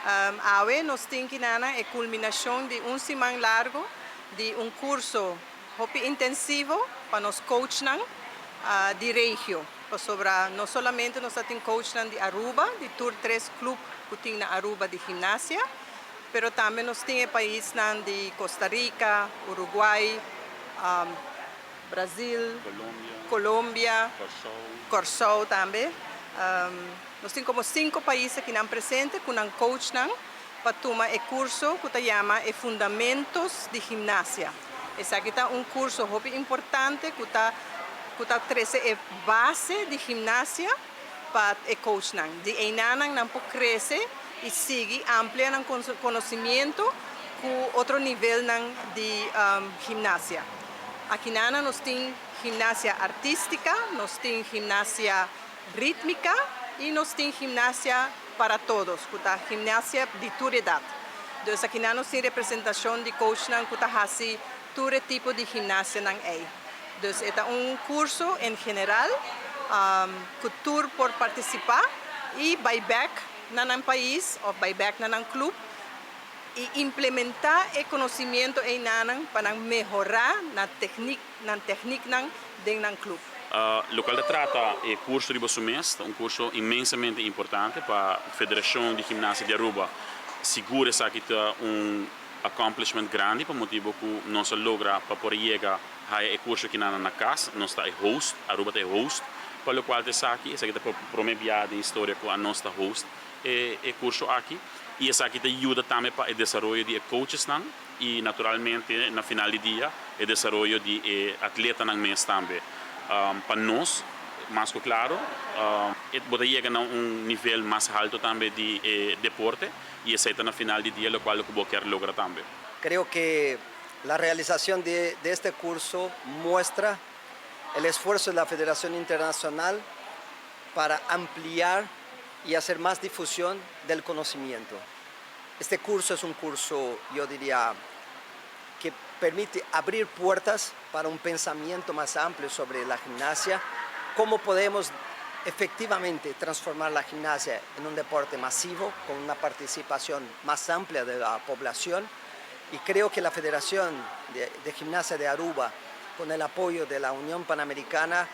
Awe nos tin akinan e culminacion di un siman largo di un curso hopi intensivo pa nos coachnan di region. Pasobra no solamente nos tin coachnan di Aruba, di tur tres club cu tin na Aruba di gimnasia, pero tambe nos tin paisnan di Costa Rica, Uruguay, Brasil, Colombia, Colombia, Corsou. Corsou tambe. Nos tin como cinco pais akinan presente cu nan coachnan pa tuma e curso cu ta yama e Fundamentos di Gimnasia. Esaki ta un curso hopi importante cu ta trece e base di gimnasia pa e coachnan. Di eynan nan por crece y sigui amplia nan conocimento cu otro nivelnan di gimnasia. Akinan nos tin gimnasia artistica, nos tin gimnasia ritmica y nos tin gimnasia para todos, cu ta gimnasia di tur edad. Dus akinan nos tin representacion di coachnan cu ta hasi tur tipo di gimnasianan ey. Dus e ta un curso en general cu tur por participa y bay back na nan pais of bay back na nan club y implementa e conocimento eynan pa nan mehora nan technieknan den nan club. Loke ta trata e curso di boso mes, un curso inmensamente importante pa Federacion di Gimnasia di Aruba. Sigur esaki ta un accomplishment grandi pa motibo cu nos a logra pa por yega e curso aki na cas, nos ta host, Aruba ta host, pa loke ta esaki, esaki ta prome biaha den historia cu nos ta host e curso aki y esaki ta yuda tambe pa e desaroyo di coachesnan y naturalmente na final di dia e desaroyo di atletanan mes tambe. Pa nos, mas cu claro, bo ta yega na un nivel mas halto tambe di deporte y esey ta na final di dia loke bo kier logra tambe. Creo que la realización de este curso muestra el esfuerzo de la Federación Internacional para ampliar y hacer más difusión del conocimiento. Este curso es un curso, yo diría, que permite abrir puertas para un pensamiento más amplio sobre la gimnasia, cómo podemos efectivamente transformar la gimnasia en un deporte masivo, con una participación más amplia de la población. Y creo que la Federación de Gimnasia de Aruba, con el apoyo de la Unión Panamericana,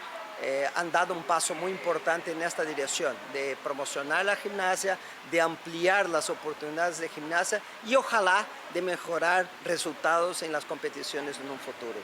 han dado un paso muy importante en esta dirección, de promocionar la gimnasia, de ampliar las oportunidades de gimnasia y ojalá de mejorar resultados en las competiciones en un futuro.